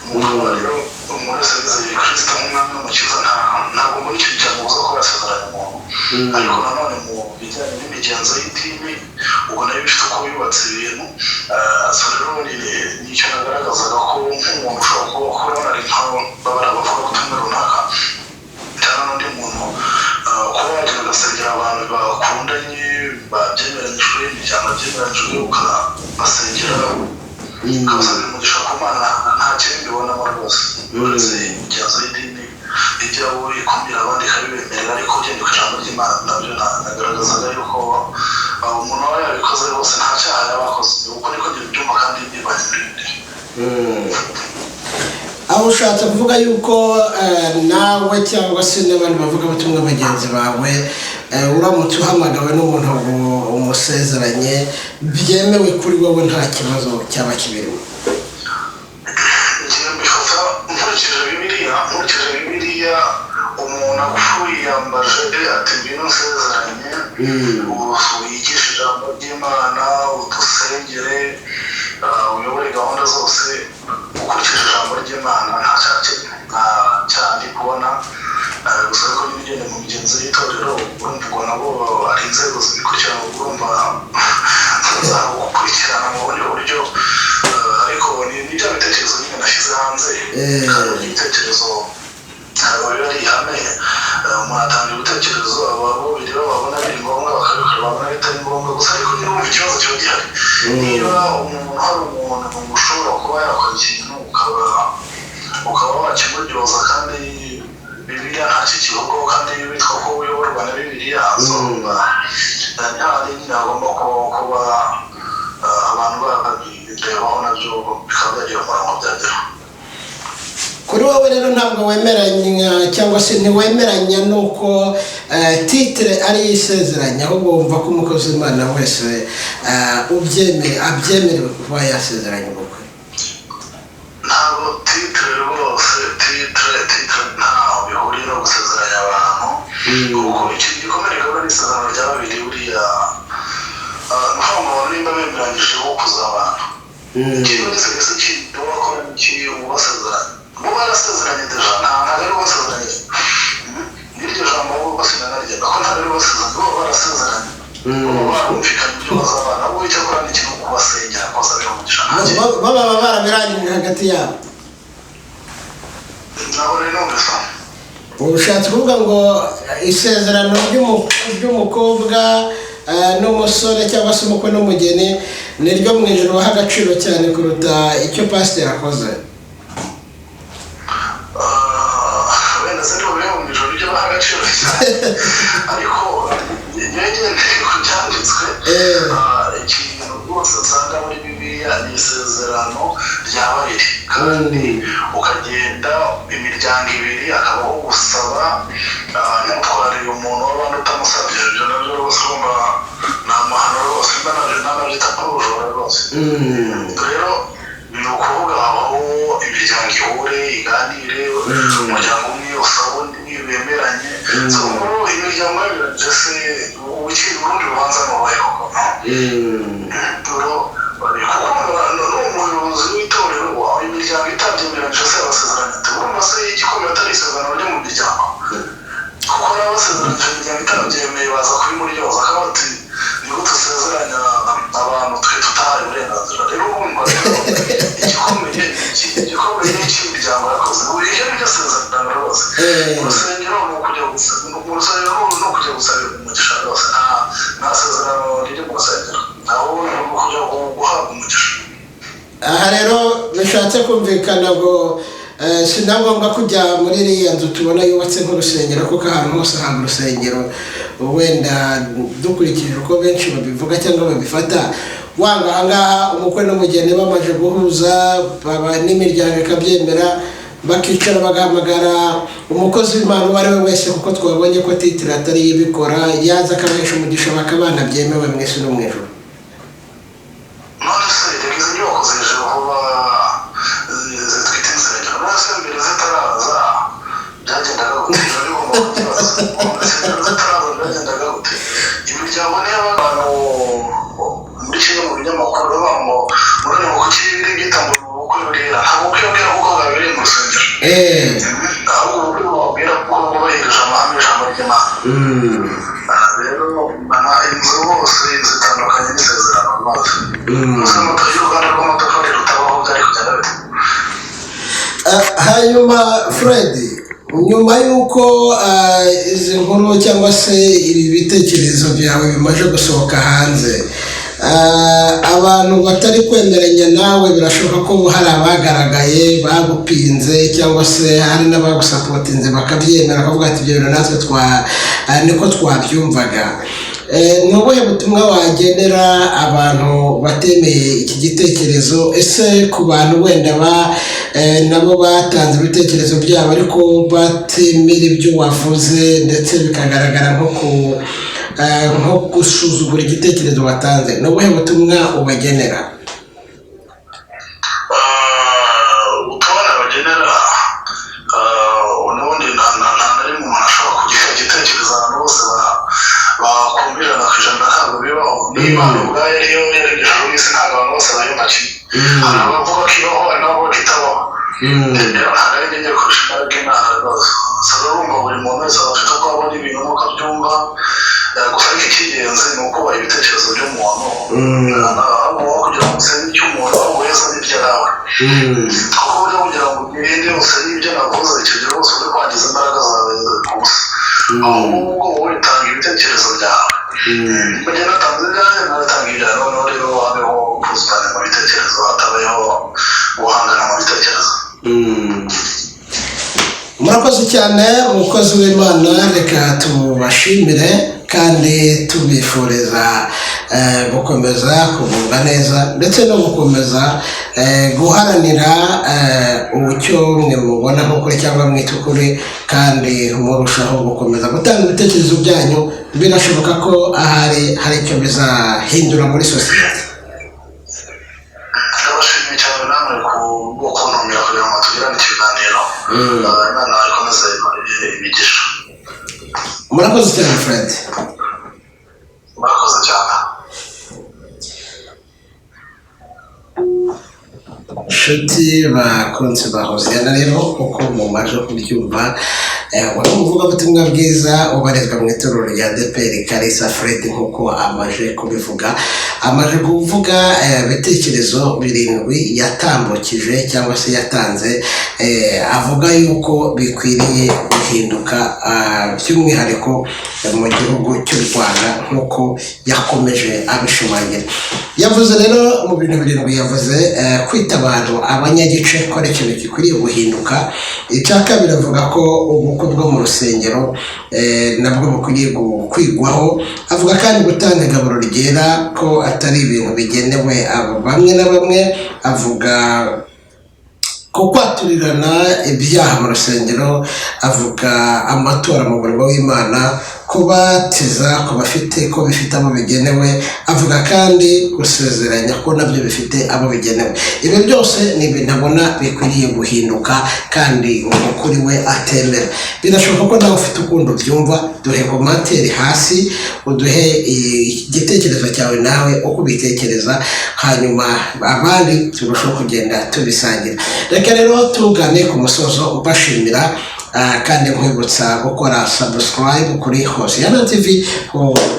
mu kuba rero umuntu wese wizeye Kirisito nk'umwami n'umukiza, ntabwo muri icyo cyamubuza kuba yasezeranya umuntu. Ariko nanone mu bijyanye n'imigenzo y'idini, ubwo nayo bifite uko yubatse ibintu. So rero ni icyo nagaragazaga, ko nk'umuntu ushobora kuba urabona ari nkaho baba ari abavugabutumwa runaka cyangwa n'undi muntu, kuba wagenda ugasengera abantu bakundanye, babyemeranyijwe, imiryango byemeranyijwe, ukabasengera, ukabasabira umugisha ku Mana, nta kintu mbibonamo rwose, uretse imigenzo y'idini igira abo ikumira abandi ikabibemerera. Ariko ugendeye ku ijambo ry'Imana, nabyo nagaragazaga yuko umuntu aba yabikoze rwose nta cyaha yaba akoze. Uko niko njye mbyumva kandi mbivanye muri Bibiliya. Aho ushatse kuvuga yuko nawe cyangwa se n'abandi bavugabutumwa bagenzi bawe, uramutse uhamagawe n'umuntu ngo umusezeranye, byemewe kuri wowe, nta kibazo cyaba kibirimo? Ngiye mbifata nkurikije Bibiliya, umuntu akwiyambaje ati ngwino nsezeranye, wigishe ijambo ry'Imana, udusengere, uyobore gahunda zose, ukurikije ijambo ry'Imana, nta cyaha kirimo, nta cyaha ndi kubona. Gusa ariko niba ugenda mu migenzo y'itorero, urumva ubwo nabo hari inzego zibikurikirana, urumva zagukurikirana mu bundi buryo. Ariko ni bya bitekerezo nyine nashyize hanze. Kandi ibitekerezo ntabwo biba ari ihame. Umuntu atanga ibitekerezo, abo bireba babona biri ngombwa bakabikora. Wabona bitari ngombwa gusa, ariko nyine wumva ikibazo kiba gihari. Niba umuntu, hari umuntu ushobora kuba yakora ikintu ukaba wakimuryoza, kandi Bibiliya ntacyo kivugaho, kandi witwa ko uyoborwa na Bibiliya, urumva ntihari nyine hagomba kuba abantu babirebaho, nabyo bikaba byagira umurongo byageraho. Kuri wowe rero ntabwo wemeranya cyangwa se ntiwemeranya n'uko titre ari isezeranya, ahubwo wumva ko umukozi w'Imana wese ubyemeye abyemerewe kuba yasezeranya ubukwe? Ntabwo titre rwose, titre ntaho bihuriye no gusezeranya abantu, kuko ikintu gikomeye rikaba ari isezerano rya babiri. Buriya ni ukuvuga ngo abantu nimba bemeranyije wo kuzabana, ikintu gisigaye se kindi wakora ni iki? Ubasezeranya, bo barasezeranye déjà, ntabwo ari ubasezeranye n'iryo jambo, bo basinanarigenda ko ntabwo ari ubasezeranye, bo barasezeranye, bo barumvikanye ibyo bazabana. Ahubwo icyo akora ni ikintu kubasengera, kubasabira umugisha, nta kindi. Baba barabirangije hagati yabo. Ntabwo rero numvise. Ushatse kuvuga ngo isezerano ry'umukobwa n'umusore cyangwa se umukwe n'umugeni niryo mu ijoro baha agaciro cyane kuruta icyo pasiteri akoze? Wenda se niba mu ijoro ibyo baha agaciro cyane, ariko njyewe ngendeye ku byanditswe. Ikintu rwose usanga muri Bibiliya ni isezerano rya babiri, kandi ukagenda imiryango ibiri akabaho gusaba. Ntutwarire umuntu w'abandi utamusabye, ibyo nabyo rwose urumva ni amahano rwose, mba nabyo nanabyita ko ari ubujura rwose. Rero ni ukuvuga habaho imiryango ihure, iganire, umuryango umwe usaba undi, bemeranye. So ubu imiryango yemeranyije se, ukiri urundi rubanza ni uruhe koko, no? Rero kuko n'umuyobozi w'itorero, imiryango itabyemeranyije se abasezeranya ate? Urumva se igikomeye atari isezerano ryo mu miryango? Kuko n'abasezeranyije imiryango itabyemeye baza kubimuryoza, akaba ati: "Ni gute usezeranya abantu twe tutahaye uburenganzira?" Rero urumva rero igikomeye ni icy'imiryango yakoze. Ubu iryo ni ryo sezerano rwose. Urusengero ni ukujya mu rusengero ni ukujya gusabira umugisha rwose. Nta sezerano riri mu rusengero, ahubwo ni ukujya guhabwa umugisha. Aha rero bishatse kumvikana ngo si na ngombwa kujya muri iriya nzu tubona yubatse nk'urusengero, kuko ahantu hose haba urusengero. Wenda dukurikije uko benshi babivuga cyangwa babifata, wanga ahangaha umukwe n'umugeni bamaze guhuza, baba n'imiryango ikabyemera, bakicara bagahamagara umukozi w'Imana uwo ari we wese, kuko twabonye ko titre atari ibikora, yaza akabahesha umugisha, bakabana byemewe mu isi no mu ijuru. None se reka izi nyubako zije vuba zitwita insengero, none se mbere zitaraza byagendaga gute? Biba bigomba kukibaza. Insengero zitaraza byagendaga gute? Imiryango niyo abantu muri kimwe mu binyamakuru bavuga ngo none ngo kuki biri byita ngo ni ubukwe bwera? Ntabwo ubukwe bwera kuko bwabereye mu rusengero, ahubwo ubukwe bubabwira ko bwubahirije amahame y'ijambo ry'Imana. Rero mbona inzu rwose zitandukanye n'isezerano rwose. Gusa y'uruganda rw'amatafari rutabaho byari kugenda bite? Hanyuma Fred, nyuma y'uko izi nkuru cyangwa se ibi bitekerezo byawe bimaze gusohoka hanze, abantu batari kwemeranya nawe birashoboka ko hari abagaragaye bagupinze, cyangwa se hari n'abagusapotinze bakabyemera, bakavuga ati: "Ibyo bintu natwe twa niko twabyumvaga." Ni ubuhe butumwa wagenera abantu batemeye iki gitekerezo? Ese ku bantu wenda ba nabo batanze ibitekerezo byabo ariko batemera ibyo wavuze, ndetse bikagaragara nko gusuzugura igitekerezo watanze, ni ubuhe butumwa ubagenera? Ubutumwa nabagenera, ubundi nta na rimwe umuntu ashobora kugira igitekerezo abantu bose bakumva 100%, ntabwo bibaho. N'Imana ubwayo ariyo yaremye ijuru n'isi, ntabwo abantu bose bayumva kimwe. Hari abavuga ko ibaho, hari n'abavuga ko itabaho. Rero ntabwo ari njye kurusha imbaraga Imana rwose. Gusa urumva buri muntu wese aba afite uko abona ibintu n'uko abyumva. Gusa ariko icy'ingenzi ni ukubaha ibitekerezo by'umuntu. Ahubwo wowe kugira ngo usenye icy'umuntu, ahubwo weza n'ibyawe, kuko burya kugira ngo ugende usenye ibyo navuze, icyo gihe rwose uri kwangiza imbaraga zawe ku busa. Ahubwo wowe tanga ibitekerezo byawe. Mu gihe natanze ibyanjye, nawe atanga ibyawe, noneho rero habeho kuzuzanya mu bitekerezo, hatabayeho guhangana mu bitekerezo. Murakoze cyane, umukozi w'Imana. Reka tubashimire kandi tubifuriza gukomeza kugubwa neza ndetse no gukomeza guharanira icyo mwe mubona nk'ukuri cyangwa mwita ukuri, kandi murushaho gukomeza gutanga ibitekerezo byanyu. Birashoboka ko ahari hari icyo bizahindura muri sosiyete. Ndabashimiye cyane namwe ku bwo kuntumira kugira ngo tugirane ikiganiro. Imana ikomeze imigisha. Murakoze cyane, Fred. Murakoze cyane. Inshuti bakunze ba Hoziyana rero, uko mumaze kubyumva, wari umuvugabutumwa bwiza ubarizwa mu itorero rya ADEPR, Kalisa Fred. Nk'uko amaze kubivuga, amaze kuvuga ibitekerezo birindwi yatambukije cyangwa se yatanze, avuga yuko bikwiriye guhinduka, by'umwihariko mu gihugu cy'u Rwanda, nk'uko yakomeje abishimangira. Yavuze rero mu bintu birindwi yavuze, kwita abantu abanyagice ko ari ikintu gikwiriye guhinduka. Icya kabiri, avuga ko ubukwe bwo mu rusengero nabwo bukwiriye kwigwaho. Avuga kandi gutanga igaburo ryera ko atari ibintu bigenewe abo bamwe na bamwe. Avuga ko kwaturirana ibyaha mu rusengero. Avuga amatora mu murimo w'Imana, kubatiza ku bafite ko bifite abo bigenewe. Avuga kandi gusezeranya ko nabyo bifite abo bigenewe. Ibi byose ni ibintu abona bikwiriye guhinduka kandi kuri we atemera. Birashoboka ko nawe ufite ukundi ubyumva. Duhe commentaire hasi, uduhe igitekerezo cyawe nawe uko ubitekereza, hanyuma abandi turushaho kugenda tubisangira. Reka rero tugane ku musozo, mbashimira kandi nkwibutsa gukora subscribe kuri Hoziyana TV,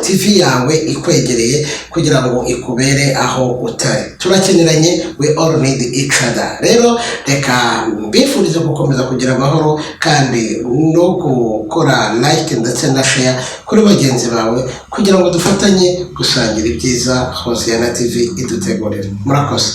TV yawe ikwegereye kugira ngo ikubere aho utari. Turakeneranye, we all need each other. Rero reka mbifurize gukomeza kugira amahoro kandi no gukora like ndetse na share kuri bagenzi bawe kugira ngo dufatanye gusangira ibyiza Hoziyana TV idutegurira. Murakoze.